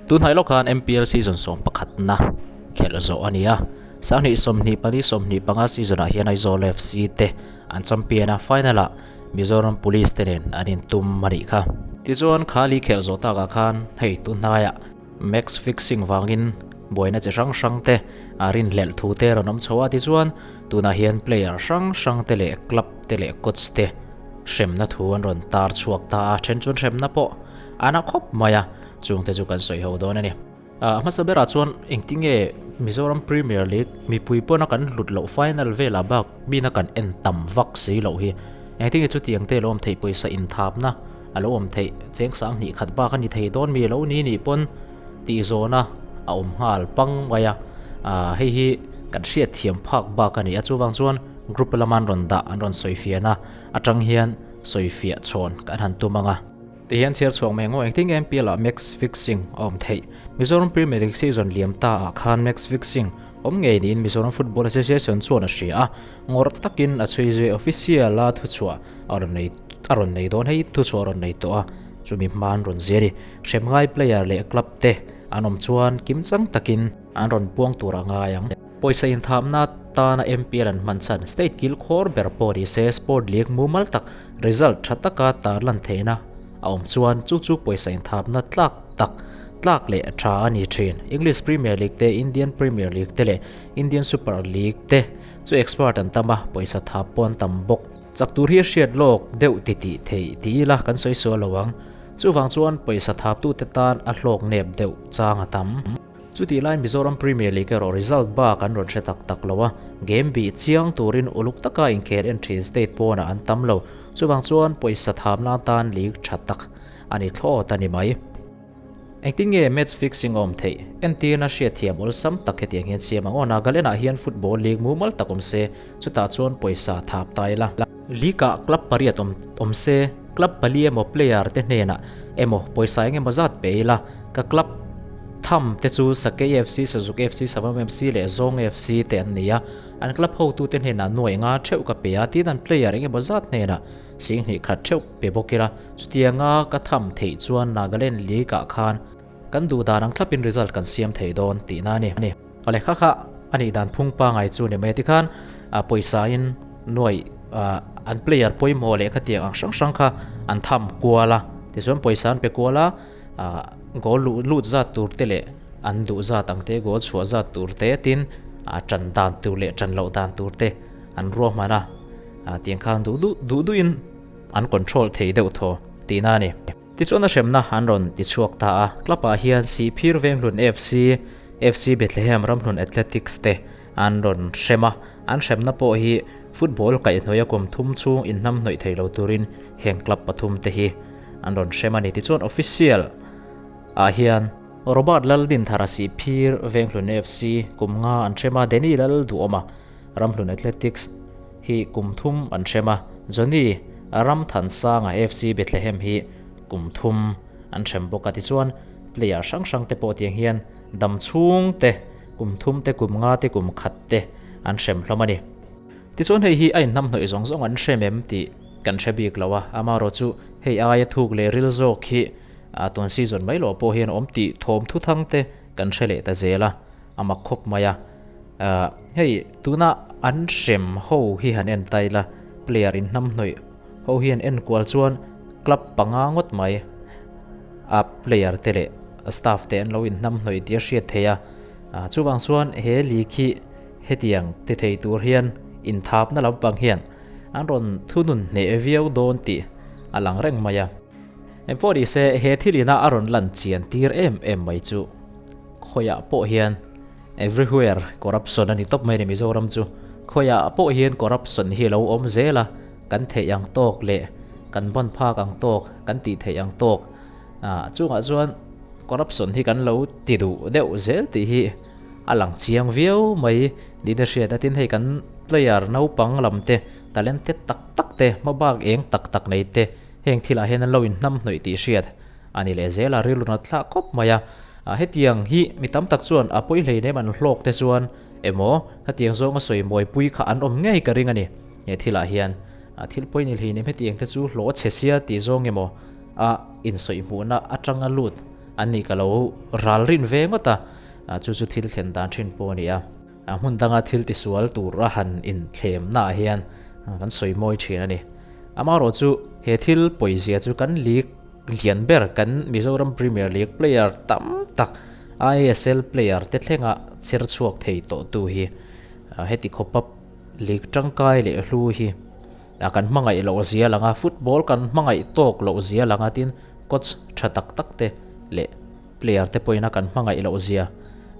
Tunhnai lawk khan MPL season 11 na khelh zawh a ni a, 20 24 25 season ah hian Aizawl FC te an champion a, final ah Mizoram Police te nen an intum a nih kha. Tichuan kha li khelh zawh takah khan hei tunhnaiah match fixing vangin buaina chi hrang hrang te a rinhlelh thu te rawn awm chho a, tichuan tunah hian player hrang hrang te leh club te leh coach te hremna thu an rawn tar chhuak ta a, then chuan hremna pawh a na khawp mai a. Chungte chu kan sawi ho dawn a ni. A hmasa berah chuan engtinge Mizoram Premier League mipui pawna kan hlut loh final velah bak mina kan en tam vak si loh hi. Engtinge chutiang te lo awm theih pawisa inthapna a lo awm theih cheng sang hnih khat bak a ni thei dawn mi lo ni nih pawn tih zawhna a awm nghal pang mai a. Hei hi kan hriat thiam phak bak a ni a, chuvang chuan group lama an rawn dah an rawn sawi fiahna atang hian sawi fiah chhawn kan han tum ang a. Ti hian chhiar chhuak mai ang aw, engtin nge MPL ah match fixing a awm theih? Mizoram Premier League season liam ta ah khan match fixing awm ngei niin Mizoram Football Association chuan a hria a, ngawrh takin a chhui zui official a thuchhuah a rawn nei a rawn nei dawn hei thuchhuah a rawn nei tawh a, chumi hma an rawn zir i hrem ngai player leh club te an awm chuan kimchang takin an rawn puang tur a ngai ang. Pawisa inthamna tana MPL an hman chhan state kil khawr ber pawh ni se sport league mumal tak result tha taka tarlan theihna a awm chuan chu chu pawisa inthapna tlak tak tlak leh tha a ni thin. English Premier League te, Indian Premier League te leh Indian Super League te chu expert an tam a, pawisa thap pawh an tam bawk. Chak tur hi a hriat lawk deuh ti tih theih ti ila kan sawi sual lo ang. Chuvang chuan pawisa thaptute tan a hlawk nep deuh chang a tam. Chutih lai Mizoram Premier League erawh result bak an rawn hre tak tak lo a, game bih chiang turin uluk taka inkhel en thin state pawnah an tam lo. Chuvang chuan pawisa thamna atan league tha tak a ni thlawt a ni mai. Engtin nge match fixing a awm theih? Entirna hriatthiam awlsam tak hetiang hian siam ang aw. Nagaland ah hian football league mumal tak awm se, chutah chuan pawisa thap ta ila. League ah club pariat awm awm se, club pali emaw player te hnenah emaw pawisa eng emaw zat pe ila, ka club tham te chu Sakei FC, Sazuk FC, Savam FC leh Zawng FC te an ni a, an club hotute hnenah nuai nga theuh ka pe a, tin an player eng emaw zat hnenah singhnih khat theuh pe bawk ila, chutianga ka tham theih chuan Nagaland League ah khan kan duh dan ang thlapin result kan siam thei dawn tihna a ni. Awle kha kha a nih dan phung pangai chu ni mai a tikhan pawisa in nuai an player pawimawh leh khatiang ang hrang hrang kha an tham kual a, tichuan pawisa an pe kual a. Goal luh lut zat tur te leh an duh zat ang te, goal chhuah zat tur te tin tan dan tur leh tan loh dan tur te an ruahman a, tiang khan duh duh duh duhin an control thei deuh thaw tihna a ni. Tichuan a hremna an rawn ti chhuak ta a, club ah hian Sihphir Venghlun FC, FC Bethlehem Ramhlun Athletics te an rawn hrem a, an hremna pawh hi football kaihhnawih a kum thum chhung inhnamhnawih thei lo turin heng club pathum te hi an rawn hrem a ni. Tichuan official ah hian Robert Laldinthara Sihphir Venghlun FC kum nga an hrem a, Danny Lalduhawma Ramhlun Athletics hi kum thum an hrem a, Johnny Ramthansanga FC Bethlehem hi kum thum an hrem bawk a. Tichuan player hrang hrang te pawh tiang hian dam chhung te kum thum te kum nga te kum khat te an hrem hlawm a ni. Tichuan hei hi a inhnamhnawih zawng zawng an hrem em tih kan hre bik lo a, amaherawh chu hei aia thuk leh ril zawk hi tun season mai loh pawh hian awm tih thawm thu thang te kan hre leh ta zel a, a mak khawp mai a. Hei tuna an hrem ho hi han en ta ila, player inhnamhnawih ho hi an enkual chuan club panga ngawt mai a player te leh staff te an lo inhnamhnawih tih a hriat theih a, chuvang chuan he league hi hetiang ti thei tur hian inthapna lampang hian An rawn thunun hneh viau dawn tih a lang reng mai a. Engpawh ni se, he thil ina a rawn lan chian tir em em mai chu khawiah pawh hian everywhere corruption a ni tawp mai a ni Mizoram chu. Khawiah pawh hian corruption hi a lo awm zel a, kan theih ang tawk leh kan ban phak ang tawk, kan tih theih ang tawk chungah chuan corruption hi kan lo ti duh deuh zel tih hi A lang chiang viau mai niin a hriat a, tin hei kan player naupang lam te talented tak tak te hmabak eng tak tak nei te heng thilah hian an lo inhnam hnawih tih hriat a ni leh zel a, rilru nat thlah khawp mai a. Hetiang hi mi tam tak chuan a pawi hleinem an hlawk te chuan emaw hetiang zawnga sawi mawipui kha an awm ngei ka ring a ni he thilah hian thil pawi ni hleinem hetiang te chu hlawh a chhe sia tih zawng emaw a insawi hmuhna atanga lut. an nih ka lo ral rin ve ngawt a, chu chu thil thlen dan thin pawh a ni a. Hmun danga thil tisual tur a han inthlemnaah hian kan sawi mawi thin a ni. Amaherawh chu he thil pawizia chu kan league lian ber kan Mizoram Premier League player tam tak ISL player te thlenga chher chhuak thei tawh tu hi heti khawpa league tangkai leh hlu hi A kan hmangaih loh zia lang a, football kan hmangaih tawk loh zia lang a tin coach tha tak tak te leh player te pawhin a kan hmangaih loh zia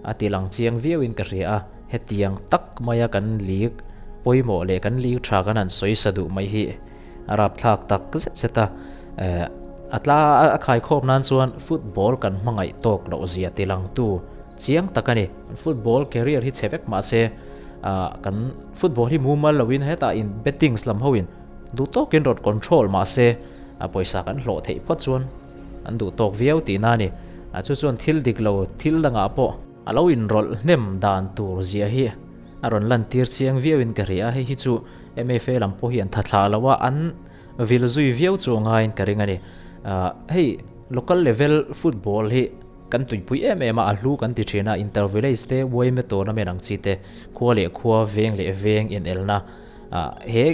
a ti lang chiang viau in ka hria a, hetiang tak maia kan league pawimawh leh kan league tha kan han sawi sa duh mai hi a rapthlak tak zet zet a, eh a tla a khaikhawm nan chuan football kan hmangaih tawk loh zia ti lang tu chiang tak a ni, football career hi chhe vek mahse ah kan. Football hi mumal loin hetah in bettings lam hoin duh tawkin rawn control mahse a pawisa kan hlawh theih phawt chuan an duh tawk viau tihna a ni. A chu chuan thil dik lo thil dangah pawh a lo inrawlh hnem dan tur zia hi a rawn lantir chiang viauin ka hria a, hei hi chu MFA lam pawh hi an tha thlah lo a, an vil zui viau chu a ngaiin ka ring a ni. Hei local level football hi. Kan tuipui em em a, a hlu kan ti thin a, inter village te, yma tournament ang chi te, khua leh khua, veng leh veng inelna ah he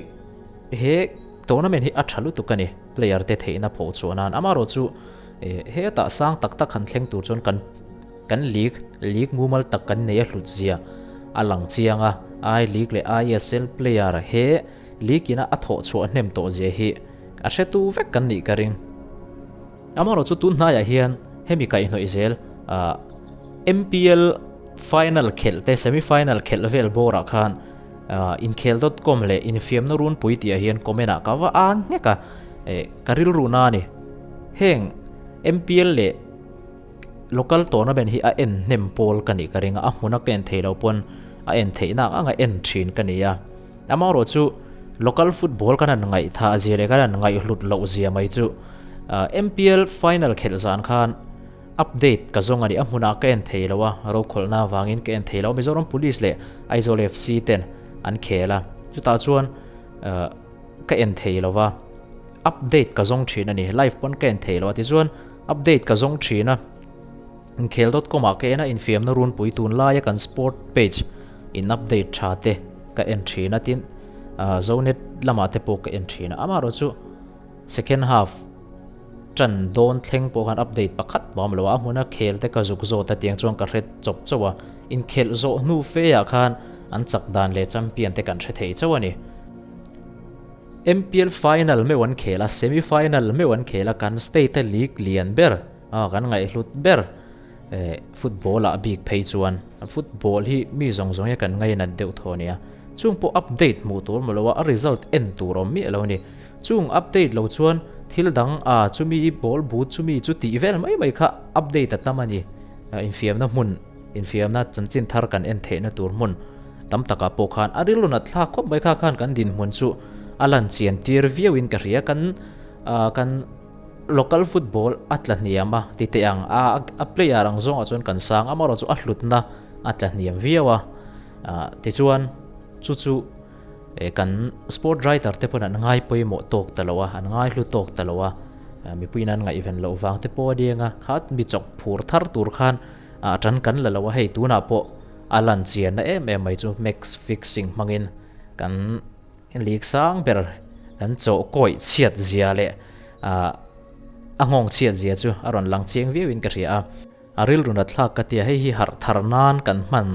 he tournament hi a tha lutuk a ni, player te theihna phoh chhuah nan. Amaherawh chu eh hetah sang tak tak han thleng tur chuan kan kan league league mumal tak kan nei a hlut zia a lang chiang a, I league leh ISL player he league ina a thawh chhuah hnem tawh zia hi a hretu vek kan nih ka ring. Amaherawh chu tun hnaiah hian hemi kaihhnawih zel ah MPL final khelh te semi final khelh vel bawrah khan ah inkhel dot com leh infiamna runpui tih ah hian comment ah ka va ang nghek a eh ka rilru na a ni. Heng MPL leh local tournament hi a en hnem pawl ka nih ka ring a, a hmuna ka en thei lo pawn a en theihna ang anga en thin ka ni a. Amaherawh chu local football kan han ngaihthah zia leh kan han ngaihhlut loh zia mai chu MPL final khelh zan khan update ka zawng a ni. A hmunah ka en thei lo a, rokhawlhna avangin ka en thei lo. Mizoram Police leh Aizawl FC ten an khel a, chutah chuan ka en thei lo va, update ka zawng thin a ni. Live pawn ka en thei lo a, tichuan update ka zawng thin a. Inkhel dot com ah ka en a, infiamna runpui tunlaia kan sport page in update tha te ka en thin a, tin Zonet lamah te pawh ka en thin a, amaherawh chu second half tan dawn thleng pawh khan update pakhat mah a awm lo a, a hmuna khel te ka zuk zawt a tiang chuan ka hre chawp chauh a, inkhelh zawh hnu fe ah khan an chak dan leh champion te kan hre thei chauh a ni. MPL final meuh an khel a, semi final meuh an khel a, kan state a league lian ber. A kan ngaihhlut ber eh football ah bik phei chuan football hi mi zawng zawng hi kan ngainat deuh thaw a nia. Chung pawh update hmuh tur maw lo a, a result en tur awm miah lo a ni. Chung update lo chuan thil dang ah chumi ball but chumi chu tih vel mai mai kha update a tam a ni. Infiamna hmun infiamna chanchin thar kan en theihna tur hmun tam takah pawh khan a rilru nat thlak khawp mai kha khan kan dinhmun chu a lan chian tir viau in ka hria kan ah kan Local football a tla hniam a ti teh ang a, a player ang zawngah chuan kan sang amaherawh chu a hlutna a tla hniam viau a, ah tichuan chu chu eh kan sport writer te pawn an ngai pawimawh tawk ta lo a, an ngai hlu tawk ta lo a, mipuiin an ngaihven loh vang te pawh a deng a, kha mi chawk phur thar tur khan ah tan kan la lo a, hei tunah pawh a lan chianna em em mai chu max fixing hmangin kan. League sang ber kan chawh kawih chhiat zia leh a nghawng chhiat zia chu a rawn lang chiang viau in ka hria a. A rilru nat thlak ka tia hei hi harh thar nan kan hman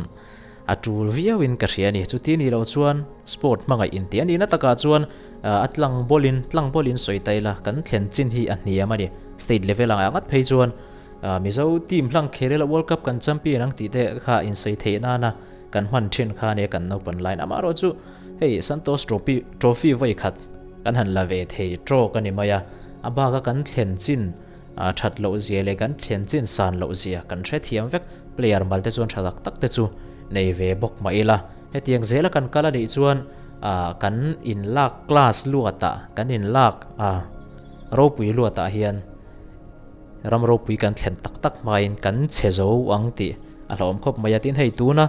a tul viau in ka hria a ni. Chuti ni lo chuan sport hmangaih inti a nihna takah chuan a tlang bawlin tlang bawlin sawi ta ila kan thlen chin hi a hniam a ni. State level angah ngat phei chuan Mizo team hlang khel ila World Cup kan champion ang tih te kha insawi theih nana kan hman thin kha nia kan naupan line amaherawh chu Hei Santosh Trophy Trophy vawi khat kan han la ve thei trawk a ni mai a, a baka kan thlen chin that loh zia leh kan thlen chin san loh zia kan hrethiam vek, player mal te chuan tha tak tak te chu nei ve bawk mah ila, hetiang zela kan kal a nih chuan kan inlak class luatah kan inlak ropui luatah hian Ram ropui kan thlen tak tak hmain kan chhe zo ang tih a hlauhawm khawp mai a, tin hei tuna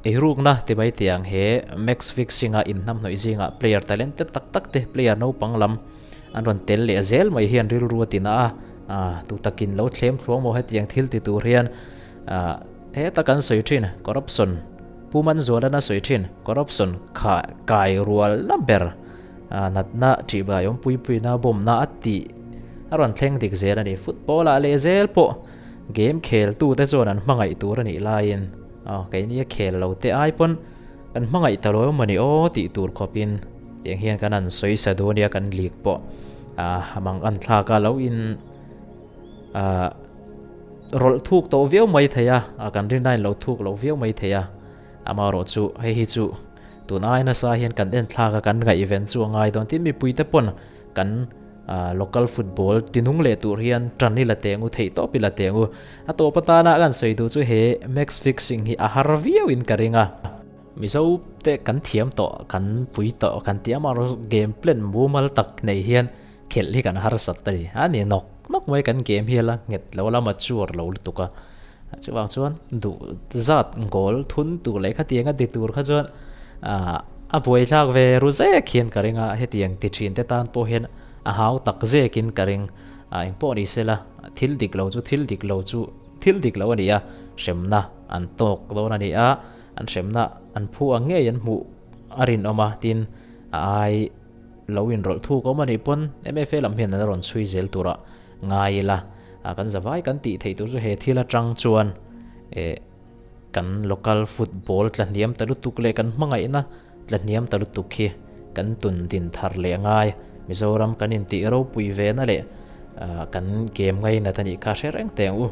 eirukna ti mai tiang he match fixing a inhnamhnawih zingah player talented tak tak te player naupang lam an rawn tel leh zel mai hian rilru a tina a, Tu takin lo thlem thluang maw hetiang thil ti tur hian heta kan sawi thin corruption Pu Manzualana sawi thin corruption kha kai rualna ber natna ṭihbai awm puipuina bawmna a tih a rawn thleng dik zel a ni. Football ah leh zel pawh game khel tute chuan an hmangaih tur a nih laiin keini a khel lo te ai pawn kan hmangaih ta lo emaw ni aw tih tur khawpin tiang hian kan han sawi sa dawn nia kan league pawh a mang an thlak a lo in rawlh thuk tawh viau mai thei a kan rin ain lo thuk lo viau mai thei a amaherawh chu hei hi chu tun ai nasa hian kan en thlak a kan ngaihven chu a ngai dawn tin mipui te pawn kan local football tinung leh tur hian tan i la teng u theih tawp i la teng u a tawp atana kan sawi duh chu he match fixing hi a har viau in ka ring a. Mizo te kan thiam tawh kan pui tawh kan tih amaherawh game plan mumal tak nei hian khelh hi kan harsat a ni. A ni nawk nawk mai kan game hi ala nghet lo la mature lo lutuk a. Chuvang chuan duh zat goal thun tur leh khatiang a ti tur kha chuan ah a buaithlak ve ru zek hian ka ring a hetiang ti thin te tan pawh hian a hau tak zekin ka ring. Ah engpawh ni sela thil dik lo chu thil dik lo chu thil dik lo a ni a hremna an tawk dawn a ni a. An hremna an phu ang ngei an hmuh a rinawm a, tin a ai lo inrawlh thuk awm a nih pawn MFA lam hian an rawn chhui zel turah ngai ila, kan zavai kan tih theih tur chu he thil atang chuan eh kan local football tlahniam ta lutuk leh kan hmangaihna tlahniam ta lutuk hi kan tun din thar leh ngai. Mizoram kan intih ropui ve na leh kan game ngainat a nih kha hre reng teh ang u.